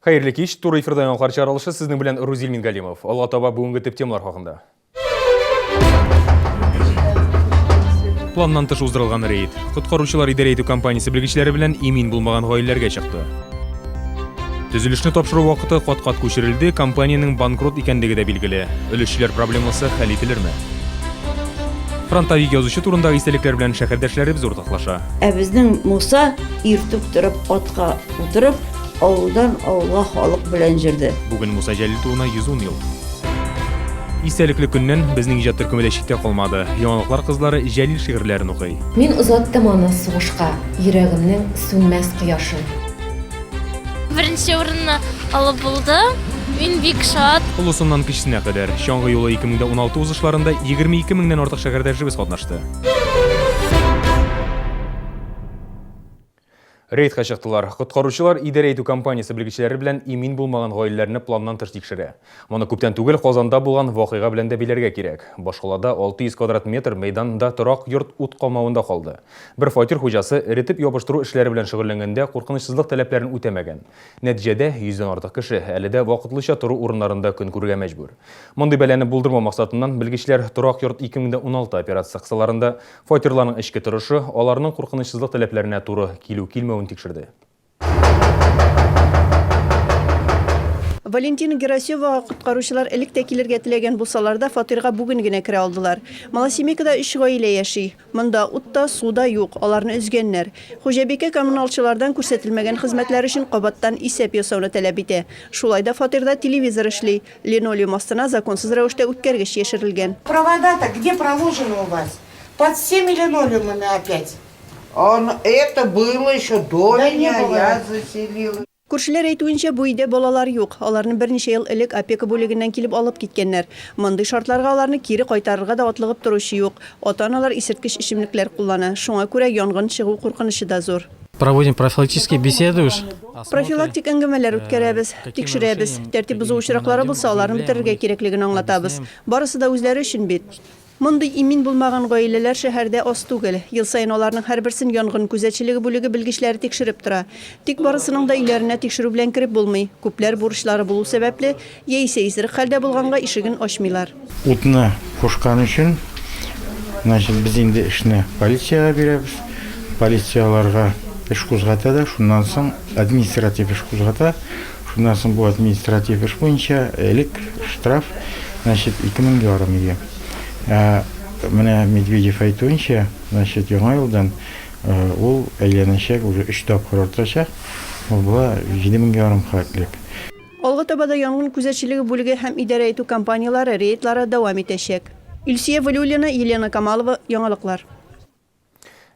Хәерле кич, туры эфирда яңалыклар чыгарылышы сезнең белән Рузил Мингалимов. Алга таба бүгенге төп темалар хакында. Планнан тыш уздырылган рейд. Коткаручылар идарә итү компаниясе белгечләре белән имин булмаган гаиләләргә чыкты. Төзелешне тапшыру вакыты кат-кат күчерелде, компаниянең банкрот икәнлеге дә билгеле. Өлешчеләр проблемасы хәл ителерме? Фронтовик язучы турындагы истәлекләр белән шәһәрдәшләребез уртаклаша. Ә безнең Муса иртүк торып атка утырып, авылдан авылга халык белән җөрде. Бүген Муса Җәлил тууына 110 ел. Истәлекле көннән безнең иҗат төркеме дә читтә калмады. Яңалыклар кызлары Җәлил шигырьләрен укый. Мин озаттым аны сугышка, Йөрәгемнең сүнмәс кояшын. Беренче урынны алып булды. Мин бик шат. Олысыннан кечесенә кадәр. Чаңгы юлы 2016 узышларында 22 меңнән артык шәһәрдәшебез катнашты. Рейдка чыктылар. Коткаручылар идарә итү компаниясе белгечләре белән имин булмаган гаиләләрне планнан тыш тикшерә. Моны күптән түгел Казанда булган вакыйга белән дә бәйләргә кирәк. Башкалада 600 квадрат метр мәйданда торак йорт ут камавында калды. Бер фатир хуҗасы эретеп ябыштыру эшләре белән шөгыльләнгәндә куркынычсызлык таләпләрен үтәмәгән. Нәтиҗәдә, йөздән артык кеше әле дә вакытлыча тору урыннарында көн күрергә мәҗбүр. Мондый бәлане булдырмау максатыннан белгечләр Торак йорт 2016 операциясе кысаларында Фатирларның эчке торышы, аларның куркынычсызлык таләпләренә туры килү-килмәвен тикшерде. Валентина Герасевага коткаручылар элек тә килергә теләгән булсалар да, фатирга бүген генә керә алдылар. Малосемейкада өч гаилә яши. Монда ут та, су да юк, аларны өзгәннәр. Хуҗабикә коммуналчылардан күрсәтелмәгән хезмәтләр өчен кабаттан исәп ясауны таләп итә. Шулай да фатирда телевизор эшли. Линолеум астына законсыз рәвештә үткәргеч яшерелгән. Провода-то где проложены у вас? Под всеми линолеумами опять. Он, это было еще до Да не меня, было. я заселила. Күршеләр әйтүенчә, бу өйдә балалар юк. Аларны берничә ел элек опека бүлегеннән килеп алып киткәннәр. Мондый шартларга аларны кире кайтарырга да атлыгып торучы юк. Ата-аналар исерткеч эчемлекләр куллана. Шуңа күрә янгын чыгу куркынычы да зур. Проводим профилактические беседы уж. Профилактик әңгәмәләр үткәрәбез, тикшерәбез. Тәртип бозу очраклары булса, аларны бетерергә кирәклеген аңлатабыз. Барысы да үзләре өчен бит. Мондый имин булмаган гаиләләр шәһәрдә аз түгел. Ел саен аларның һәрберсен янгын күзәтчелеге бүлеге белгечләре тикшереп тора. Тик барысының да өйләренә тикшерү белән кереп булмый. Күпләр бурычлары булу сәбәпле, яисә исерек хәлдә булганга ишеген ачмыйлар. Утны кушкан өчен, значит, без инде эшне полициягә бирәбез. Полиция аларга эш кузгата да, шуннан соң административ эш кузгата. Шуннан соң бу административ эш буенча элек штраф, значит, 2000 ярым иде. Ә менә Медведев әйтүенчә, значит, яңа елдан ул әйләнәчәк, уже өч тапкыр артачак. Ул була 7000 ярым хәтлек. Алга таба да янгын күзәтчелеге бүлеге һәм идарә итү компанияләре рейдлары дәвам итәчәк. Илсөя Вәлиуллина, Елена Камалова, Яңалыклар.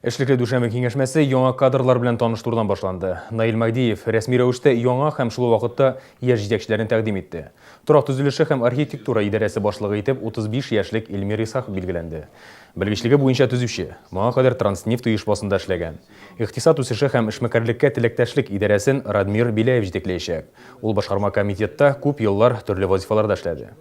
Эшлекле дүшәмбе киңәшмәсе яңа кадрлар белән таныштырудан башланды. Наил Мәһдиев рәсми рәвештә яңа һәм шул ук вакытта яшь җитәкчеләрне тәкъдим итте. Торак төзелеше һәм архитектура идарәсе башлыгы итеп 35 яшьлек Эльмир Исхаков билгеләнде. Белгечлеге буенча төзүче, моңа кадәр Транснефть оешмасында эшләгән. Икътисад үсеше һәм эшмәкәрлеккә теләктәшлек идарәсен Радмир Беляев җитәкләячәк. Ул башкарма комитетта күп еллар төрле вазифаларда эшләде.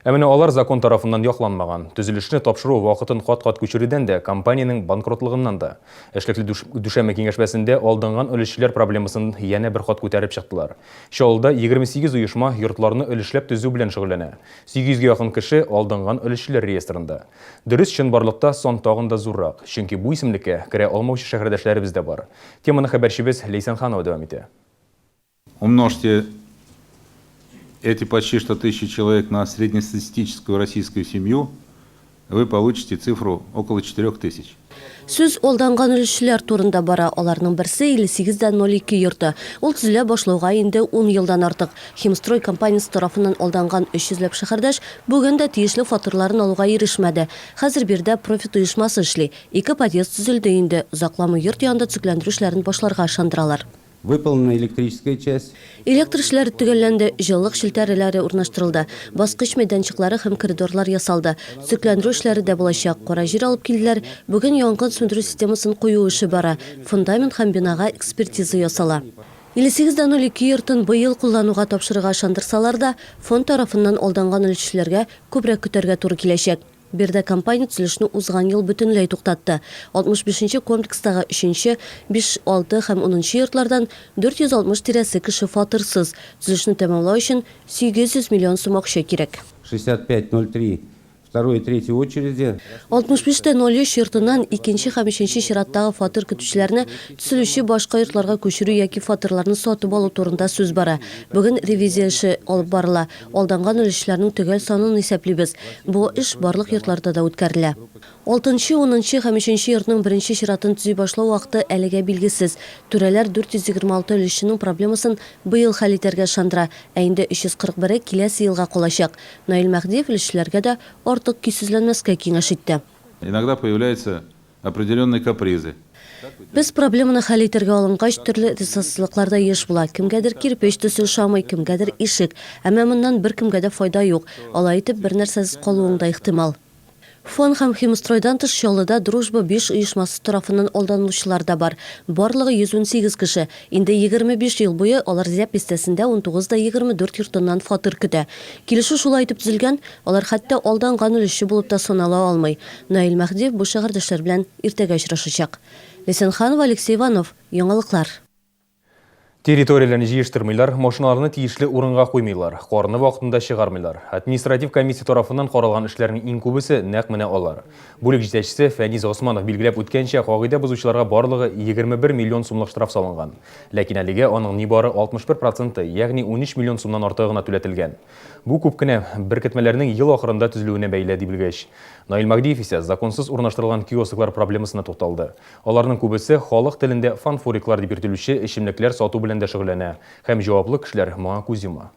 Ә менә алар закон тарафыннан якланмаган. Төзелешне тапшыру вакытын кат-кат күчерүдән дә, компаниянең банкротлыгыннан да. Эшлекле дүшәмбе киңәшмәсендә алдынган өлешчеләр проблемасын янә бер кат күтәреп чыктылар. Чаллыда 28 оешма йортларны өлешләп төзү белән шөгыльләнә. 800 гә якын кеше алдынган өлешчеләр реестрында. Дөрес, чынбарлыкта сан тагын да зуррак, чөнки бу исемлеккә керә алмаучы шәһәрдәшләребез дә бар. Теманы хәбәрчебез Ләйсән Ханова дәвам итә. Умножьте эти почти что тысячи человек на среднестатистическую российскую семью, вы получите цифру около 4000. Сүз алданган өлешчеләр турында бара. Аларның берсе, 58 дә 02 йорты. Ул төзелә башлауга инде ун елдан артык. Химстрой компаниясе тарафыннан алданган 300 ләп шәһәрдәш бүген дә тиешле фатирларын алуга ирешмәде. Хәзер биредә Профит оешмасы эшли. Ике подъезд төзелде инде. Озакламый йорт янында төзекләндерү эшләрен башларга ышандыралар. Выполнена электрическая часть. Электр эшләре төгәлләнде, җылылык челтәреләре урнаштырылды, баскыч мәйданчыклары һәм коридорлар ясалды. Төзекләндерү эшләре дә булачак. Кара җир алып килделәр, бүген янгын сүндерү системасын кую эше бара, фундамент һәм бинага экспертиза ясала. 58 дә 02 йортын быел куллануга тапшырырга ышандырсалар да, фонд тарафыннан алданган өлешчеләргә күбрәк көтәргә туры киләчәк. Биредә компания төзелешне узган ел бөтенләй туктатты. 65 нче комплекстагы өченче, биш, алты һәм унынчы йортлардан 460 тирәсе кеше фатирсыз. Төзелешне тәмамлау өчен 800 миллион сум акча кирәк. 65,03 второй и третьей очереди. 65 тә 03 йортыннан икенче һәм өченче чираттагы фатир көтүчеләрне төзелүче башка йортларга күчерү яки фатирларны сатып алу турында сүз бара. Бүген ревизия эше алып барыла. Алданган өлешчеләрнең төгәл санын исәплибез. Бу эш барлык йортларда да үткәрелә. Алтынчы, унынчы һәм өченче йортның беренче чиратын төзи башлау вакыты әлегә билгесез. Түрәләр 426 өлешченең проблемасын быел хәл итәргә ышандыра, ә инде 341-е киләсе елга калачак. Наил Мәһдиев өлешчеләргә дә артык көйсезләнмәскә киңәш итте. Иногда появляются определенные капризы. Без проблеманы хәл итәргә алынгач, төрле ризасызлыклар да еш була. Кемгәдер кирпеч төсе ошамый, кемгәдер ишек. Әмма моннан беркемгә дә файда юк. Алай итеп, бернәрсәсез калуың да ихтимал. Фон һәм Химстройдан тыш Чаллыда Дружба биш оешмасы тарафыннан алданылучылар да бар. Барлыгы 118 кеше. Инде 25 ел буе алар Зяб бистәсендә 19 да 24 йортыннан фатир көтә. Килешү шулай итеп төзелгән, алар хәтта алданган өлешче булып та санала алмый. Наил Мәһдиев бу шәһәрдәшләр белән иртәгә очрашачак. Ләйсән Ханова, Алексей Иванов, Яңалыклар. Территорияләрне җыештырмыйлар, машиналарны тиешле урынга куймыйлар, карны вакытында чыгармыйлар. Административ комиссия тарафыннан каралган эшләрнең иң күбесе нәкъ менә алар. Бүлек җитәкчесе Фәниз Госманов билгеләп үткәнчә, кагыйдә бозучыларга барлыгы 21 миллион сумлык штраф салынган. Ләкин әлегә аның нибары 61 проценты, ягъни 13 миллион сумнан артыгы гына түләтелгән. Бу күп кенә беркетмәләрнең ел ахырында төзелүенә бәйле, ди белгеч. Наил Мәһдиев исә законсыз урнаштырылган киосклар проблемасына тукталды. Аларның күбесе халык телендә фанфуриклар дип йөртелүче эчемлекләр сату белән дә шөгыльләнә һәм җаваплы кешеләр моңа күз йома.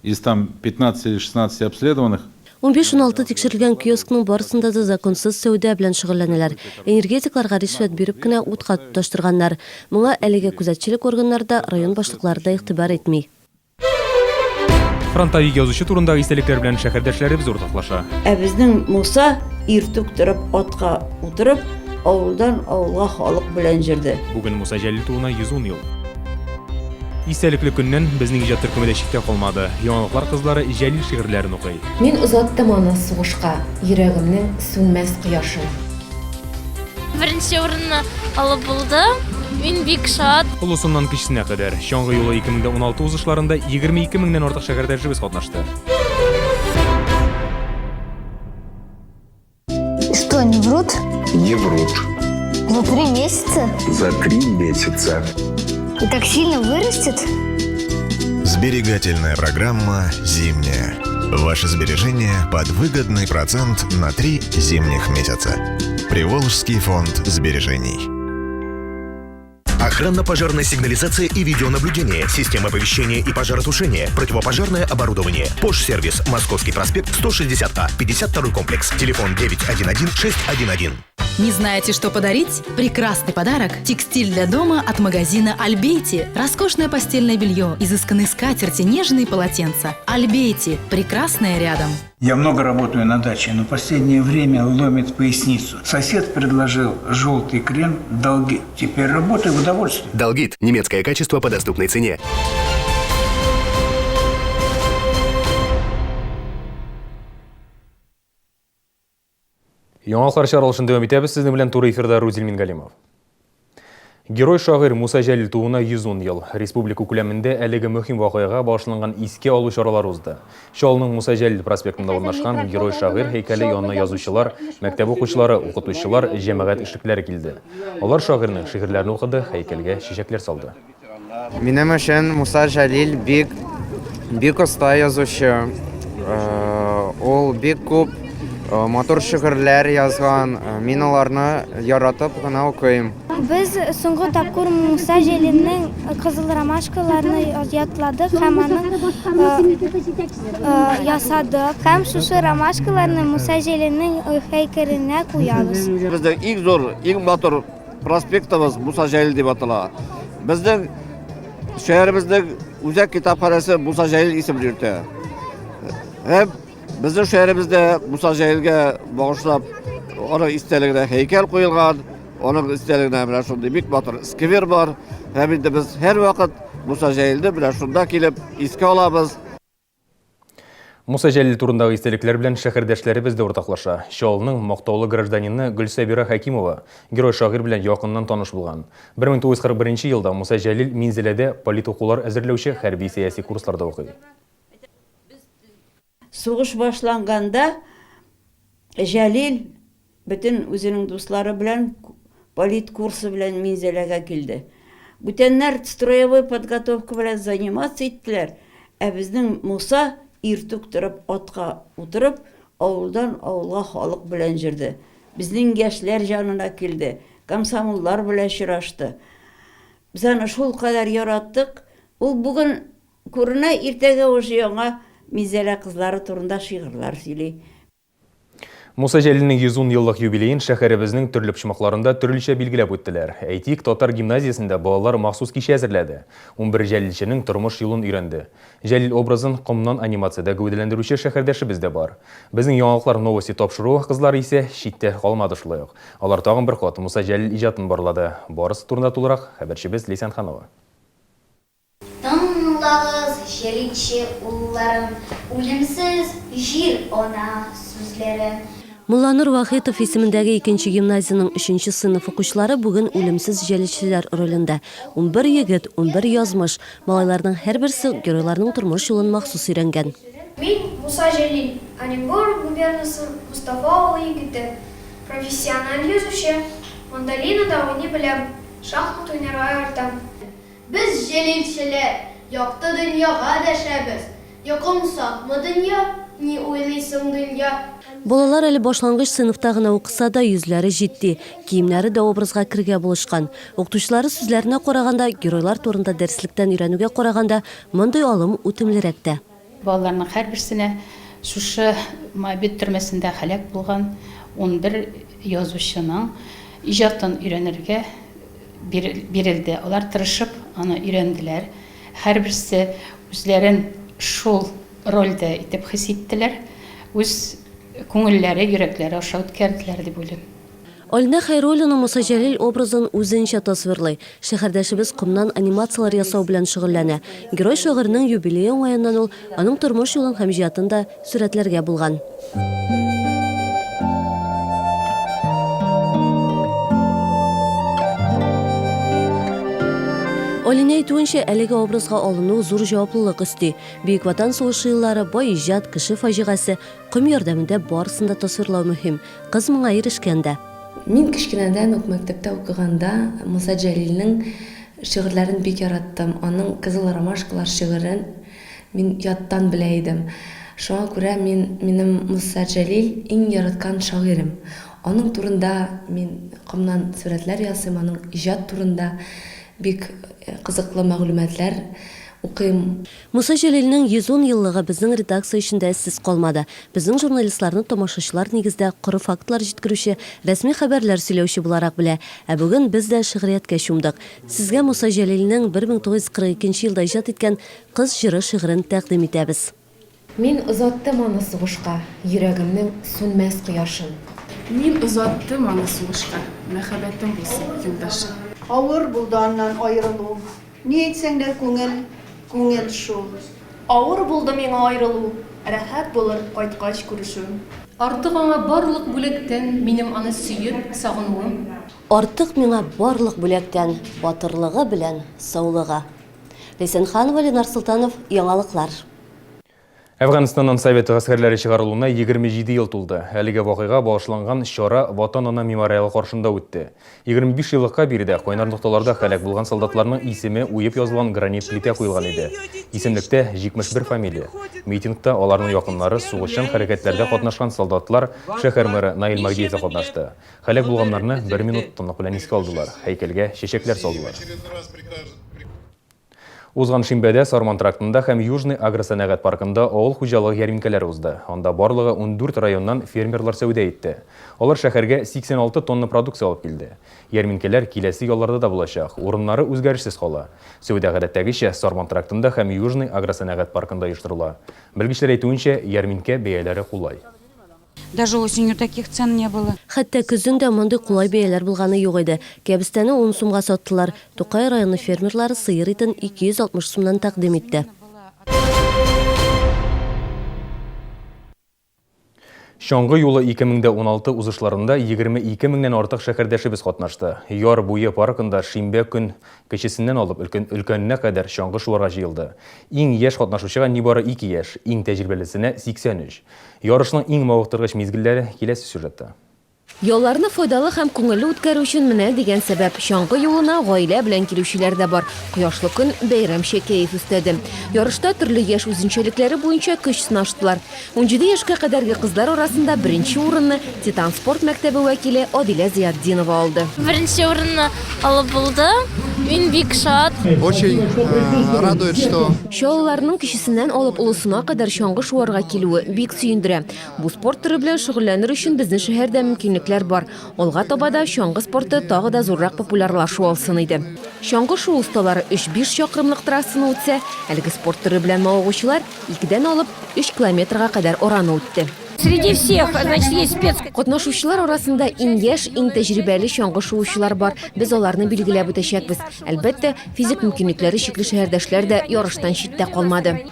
Из там пятнадцати или шестнадцати обследованных. Унбиш-уналты тикшерелгән киоскның барысында да законсыз сәүдә белән шөгыльләнәләр. Энергетикларга ришвәт биреп кенә утка тоташтырганнар. Моңа әлегә күзәтчелек органнары да, район башлыклары да игътибар итми. Фронтовик язучы турындагы истәлекләр белән шәһәрдәшләребез уртаклаша. Ә безнең Муса иртүк торып атка утырып, авылдан авылга халык белән җөрде. Бүген Муса Җәлил тууына 110 ел. Истәлекле көннән безнең иҗат төркеме дә читтә калмады. Яңалыклар кызлары Җәлил шигырьләрен укый. Мин озаттым аны сугышка, Йөрәгемнең сүнмәс кояшын. Беренче урынны алып булды. Мин бик шат. Олысыннан кечесенә кадәр Чаңгы юлы 2016 узышларында 22 меңнән артык шәһәрдәшебез катнашты. Что, не врут? Не врут. За три месяца? За три месяца. И так сильно вырастет? Сберегательная программа «Зимняя». Ваше сбережение под выгодный процент на три зимних месяца. Приволжский фонд сбережений. Охранно-пожарная сигнализация и видеонаблюдение, система оповещения и пожаротушения, противопожарное оборудование. Пош-сервис, Московский проспект, 160А, 52 комплекс. Телефон 911-611. Не знаете, что подарить? Прекрасный подарок – текстиль для дома от магазина «Альбейти». Роскошное постельное белье, изысканные скатерти, нежные полотенца. «Альбейти» – прекрасное рядом. Я много работаю на даче, но последнее время ломит поясницу. Сосед предложил желтый крем «Долгит». Теперь работаю в удовольствие. «Долгит» – немецкое качество по доступной цене. Яңалыклар чыгарылышын дәвам итәбез. Сезнең белән туры эфирда Рузил Мингалимов. Герой шагыйрь Муса Җәлил тууына 110 ел. Республика күләмендә әлеге мөһим вакыйгага багышланган искә алу чаралары узды. Чаллының Муса Җәлил проспектында урнашкан герой шагыйрь һәйкәле янына язучылар, мәктәп укучылары, укытучылар, җәмәгать эшлеклеләре килде. Алар шагыйрьнең шигырьләрен укыды, һәйкәлгә чәчәкләр салды. Минем өчен Муса Җәлил бик бик оста язучы. Ул бик күп матур шигырьләр язган. Мин аларны яратып гына укыйм. Без соңгы тапкыр Муса Җәлилнең Кызыл ромашкаларны ятладык һәм аның ясадык. Һәм шушы ромашкаларны Муса Җәлилнең һәйкәленә куябыз. Безнең иң зур, иң матур Проспектыбыз Муса Җәлил дип атала. Безнең шәһәребезнең үзәк китапханәсе Муса Җәлил исемен йөртә. Һәм безнең шәһәребездә Муса Җәлилгә багышлап аның истәлегенә һәйкәл куелган, аның истәлегенә менә шундый бик матур сквер бар. Һәм инде без һәрвакыт Муса Җәлилне менә шунда килеп искә алабыз. Муса Җәлил турындагы истәлекләр белән шәһәрдәшләребез дә уртаклаша. Чаллының мактаулы гражданины Гөлсәбира Хәкимова герой-шагыйрь белән якыннан таныш булган. 1941 елда Муса Җәлил Минзәләдә политукулар әзерләүче хәрби-сәяси курсларда укый. Сугыш башланганда Җәлил бөтен үзенең дуслары белән полит курсы белән Минзәләгә килде. Бүтәннәр строевой подготовка белән заниматься иттеләр, ә безнең Муса иртүк торып атка утырып, авылдан авылга халык белән җөрде. Безнең яшьләр җанына килде, комсомоллар белән очрашты. Без аны шулкадәр яраттык, ул бүген күренә, иртәгә уже яңа Минзәлә кызлары турында шигырьләр сөйли. Муса Җәлилнең 110 еллык юбилеен шәһәребезнең төрле почмакларында төрлечә билгеләп үттеләр. Әйтик, татар гимназиясендә балалар махсус кичә әзерләде. 11 җәлилченең тормыш юлын өйрәнде. Җәлил образын комнан анимациядә гәүдәләндерүче шәһәрдәшебез дә бар. Безнең Яңалыклар Новости тапшыруы кызлары исә читтә калмады шулай ук. Алар тагын бер кат Муса Җәлил иҗатын барлады. Барысы турында тулырак хәбәрчебез Ләйсән Ханова. Тыңлагыз, җәлилче улларым, Үлемсез җир-ана сүзләрен. Мулланур Вахитов исемендәге икенче гимназиянең өченче сыйныф укучылары бүген үлемсез җәлилчеләр ролендә. 11 егет, 11 язмыш. Малайларның һәрберсе геройларның тормыш юлын махсус өйрәнгән. Мин, Муса Җәлил, Оренбург губернасы Мостафа авылы егете, профессиональ йөзүче, мандолинада уйный беләм, шахмат уйнарга яратам. Без, җәлилчеләр, якты дөньяга дәшәбез, Йокымсакмы дөнья, ни уйлыйсың, дөнья? Балалар әле башлангыч сыйныфта гына укыса да, йөзләре җитди, киемнәре дә образга керергә булышкан. Укытучылары сүзләренә караганда, геройлар турында дәреслектән өйрәнүгә караганда, мондый алым үтемлерәк тә. Балаларның һәрберсенә шушы Моабит төрмәсендә һәлак булган 11 язучының иҗатын өйрәнергә бирелде. Алар тырышып аны өйрәнделәр. Һәрберсе үзләрен шул рольдә итеп хис иттеләр. Үз күңелләре, йөрәкләре аша үткәрделәр дип уйлыйм. Алинә Хәйруллина Муса Җәлил образын үзенчә тасвирлый. Шәһәрдәшебез комнан анимацияләр ясау белән шөгыльләнә. Герой шагыйрьнең юбилее уңаеннан ул аның тормыш юлын һәм иҗатын да сурәтләргә булган. Алинә әйтүенчә, әлеге образга алыну зур җаваплылык өсти. Бөек Ватан сугышы еллары, бай иҗат, кеше фаҗигасе, ком ярдәмендә барысын да тасвирлау мөһим. Кыз моңа ирешкән дә. Мин кечкенәдән үк мәктәптә укыганда Муса Җәлилнең шигырьләрен бик яраттым. Аның Кызыл ромашкалар шигырен Мин яттан белә идем. Шуңа күрә мин, минем Муса Җәлил иң яраткан шагыйрем. Аның турында мин комнан сурәтләр ясыйм, аның иҗат турында бик кызыклы мәгълүматлар укыйм. Муса Җәлилнең 110 еллыгы безнең редакция өчен дә эзсез калмады. Безнең журналистларны тамашачылар нигездә коры фактлар җиткерүче, рәсми хәбәрләр сөйләүче буларак белә. Ә бүген без дә шигърияткә чумдык. Сезгә Муса Җәлилнең 1942 нче елда иҗат иткән Кыз җыры шигырен тәкъдим итәбез. Мин озаттым аны сугышка, Йөрәгемнең сүнмәс кояшын. Мин озаттым аны сугышка, Мәхәббәтем булсын юлдашым. Авыр булды аннан аерылу. Ни әйтсәң дә күңел, күңел шул. Авыр булды миңа аерылу, Рәхәт булыр кайткач күрешү. Артык аңа барлык бүләктән Минем аны сөеп, сагынуым. Артык миңа барлык бүләктән Батырлыгы белән саулыгы. Ләйсән Ханова, Ленар Солтанов, Яңалыклар. Әфганстаннан совет гаскәрләре чыгарылуына 27 ел тулды. Әлеге вакыйга багышланган чара Ватан-Ана мемориалы каршында үтте. 25 еллыкка биредә кайнар нокталарда һәлак булган солдатларның исеме уеп язылган гранит плитә куелган иде. Исемлектә 71 фамилия. Митингта аларның якыннары, сугышчан хәрәкәтләрдә катнашкан солдатлар, шәһәр мэры Наил Магдиев та катнашты. Һәлак булганнарны бер минут тынлык белән искә алдылар, һәйкәлгә чәчәкләр салдылар. Узган шимбәдә Сарман трактында һәм Южный агросәнәгать паркында авыл хуҗалыгы ярминкәләре узды. Анда барлыгы 14 районнан фермерлар сәүдә итте. Алар шәһәргә 86 тонна продукция алып килде. Ярминкәләр киләсе ялларда да булачак, урыннары үзгәрешсез кала. Сәүдә гадәттәгечә Сарман трактында һәм Южный агросәнәгать паркында оештырыла. Белгечләр әйтүенчә, ярминкә бәяләре кулай. Даже осенью таких цен не было. Хәтта көзен дә мондый кулай бәяләр булганы юк иде. Кәбестәне ун сумга саттылар. Тукай районы фермерлары сыер итен 260 сумнан тәкъдим итте. Чаңгы юлы 2016 узышларында 22 меңнән артык шәһәрдәшебез катнашты. Яр буе паркында шимбә көн кечесеннән алып өлкәненә кадәр чаңгы шуарга җыелды. Иң яшь катнашучыга нибары 2 яшь, иң тәҗрибәлесенә, 83. Ярышның иң мавыктыргыч мизгелләре киләсе сюжетта. Ялларны файдалы һәм күңелле үткәрү өчен менә дигән сәбәп. Чаңгы юлына гаилә белән килүчеләр дә бар. Кояшлы көн бәйрәмчә кәеф өстәде. Ярышта төрле яшь үзенчәлекләре буенча көч сынаштылар. 17 яшькә кадәрге кызлар арасында беренче урынны Титан спорт мәктәбе вәкиле Адилә Зыятдинова алды. Беренче урынны алып булды. Мин бик шат. Очень радует, что. Чаллыларның кечесеннән алып олысына кадәр чаңгы шуарга килүе бик сөендерә. Бу спорт төре белән шөгыльләнер өчен безнең шәһәрдә мөмкинлекләр бар. Алга таба да чаңгы спорты тагы да зуррак популярлашу алсын иде. Чаңгы шуу осталары өч-биш чакрымлык трассаны үтсә, әлеге спорт төре белән мавыгучылар икедән алып өч километрга кадәр араны үтте. Среди всех, значит, есть спец. Катнашучылар арасында иң яшь, иң тәҗрибәле чаңгы шуучылар бар. Без аларны билгеләп үтәчәкбез. Әлбәттә, физик мөмкинлекләре чикле шәһәрдәшләр дә ярыштан читтә калмады.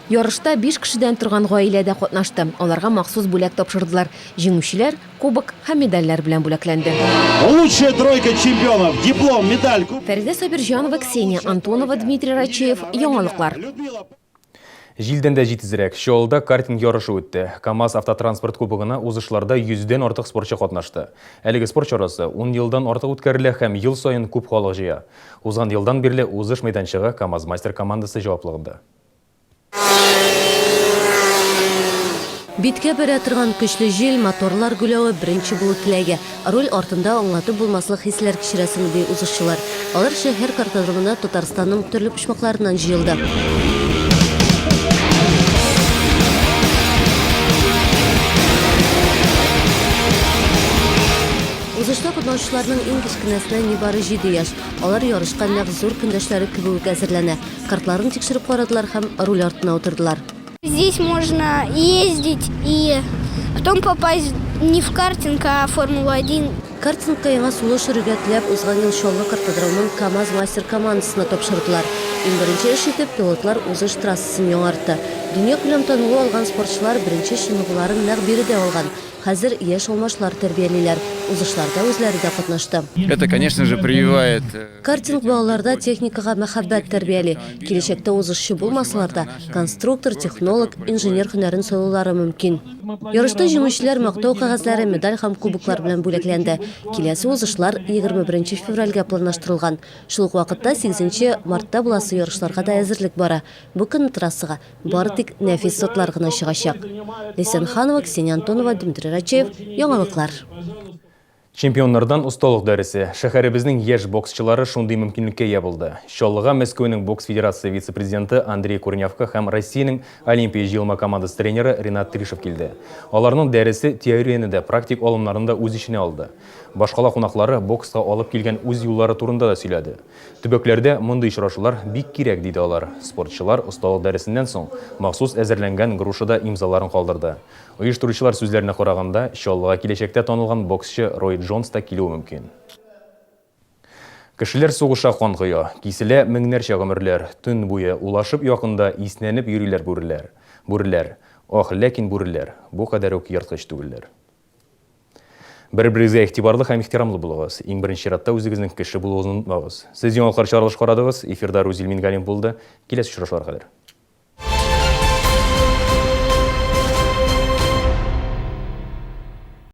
Ярышта биш кешедән торган гаилә дә катнашты. Аларга махсус бүләк тапшырдылар. Җиңүчеләр кубок һәм медальләр белән бүләкләнде. Лучшая тройка чемпионов. Диплом, медаль. Фәридә Сабирҗанова, Ксения Антонова, Дмитрий Рачеев. Яңалыклар. Җилдән дә җитезрәк, Чаллыда картинг ярышы үтте. КАМАЗ автотранспорт кубогына узышларда йөздән артык спортчы катнашты. Әлеге спорт чарасы ун елдан артык үткәрелә һәм ел саен күп халык җыя. Узган елдан бирле узыш мәйданчыгы КАМАЗ-мастер командасы җаваплыгында. Биткә бәрә торган көчле җил, моторлар гүләве беренче булып эләгә. Руль артында аңлатып булмаслык хисләр кичерәсең, ди узышчылар. Алар шәһәр картодромына Татарстанның төрле почмакларыннан җыелды. Узышта катнашучыларның иң кечкенәсенә нибары җиде яшь. Алар ярышка нәкъ зур көндәшләре кебек үк әзерләнә. Картларын тикшереп карадылар һәм руль артына утырдылар. Здесь можно ездить и потом попасть не в картинг, а в Формулу-1. Картингка яңа сулыш өрергә теләп, узган ел Чаллы картодромын КАМАЗ-мастер командасына тапшырдылар. Иң беренче эш итеп, пилотлар узыш трассасын яңартты. Дөньякүләм танылу алган спортчылар беренче чыныгуларын нәкъ биредә алган. Хәзер яшь алмашлар тәрбиялиләр, узышларда үзләре дә катнашты. Это, конечно же, прививает. Картинг балаларда техникага мәхәббәт тәрбияли. Киләчәктә узышчы булмасалар да, конструктор, технолог, инженер һөнәрен сайлаулары мөмкин. Ярышта җиңүчеләр мактау кәгазьләре, медаль һәм кубоклар белән бүләкләнде. Киләсе узышлар 21 февральгә планлаштырылган. Шул ук вакытта сигезенче мартта буласы ярышларга да әзерлек бара. Бу көнне трассага бары тик нәфис затлар гына чыгачак. Ләйсән Ханова, Ксения Антонова, Дмитрий Рачеев, Яңалыклар. Чемпионнардан осталык дәресе. Шәһәребезнең яшь боксчылары шундый мөмкинлеккә ия булды. Чаллыга Мәскәүнең бокс федерация вице-президенты Андрей Курнявко һәм Россиянең Олимпия җыелма командасы тренеры Ренат Тришев килде. Аларның дәресе теорияне дә, практик алымнарны да үз эченә алды. Башкала кунаклары бокска алып килгән үз юллары турында да сөйләде. Төбәкләрдә мондый очрашулар бик кирәк, диде алар. Спортчылар осталык дәресеннән соң махсус әзерләнгән грушада имзаларын калдырды. Оештыручылар сүзләренә караганда, Чаллыга киләчәктә танылган боксчы Рой Джонс та килүе мөмкин. Кешеләр сугыша кан коя, киселә меңнәрчә гомерләр, төн буе улашып якында иснәнеп йөриләр бүреләр. Бүреләр. Ах, ләкин бүреләр, бу кадәр үк ерткыч түгелләр. Бер-берегезгә игътибарлы һәм ихтирамлы булыгыз. Иң беренче чиратта үзегезнең кеше булуыгызны онытмагыз. Сез Яңалыклар чыгарылыш карадыгыз. Эфирда Рузил Мингалимов булды. Киләсе очрашуларга кадәр.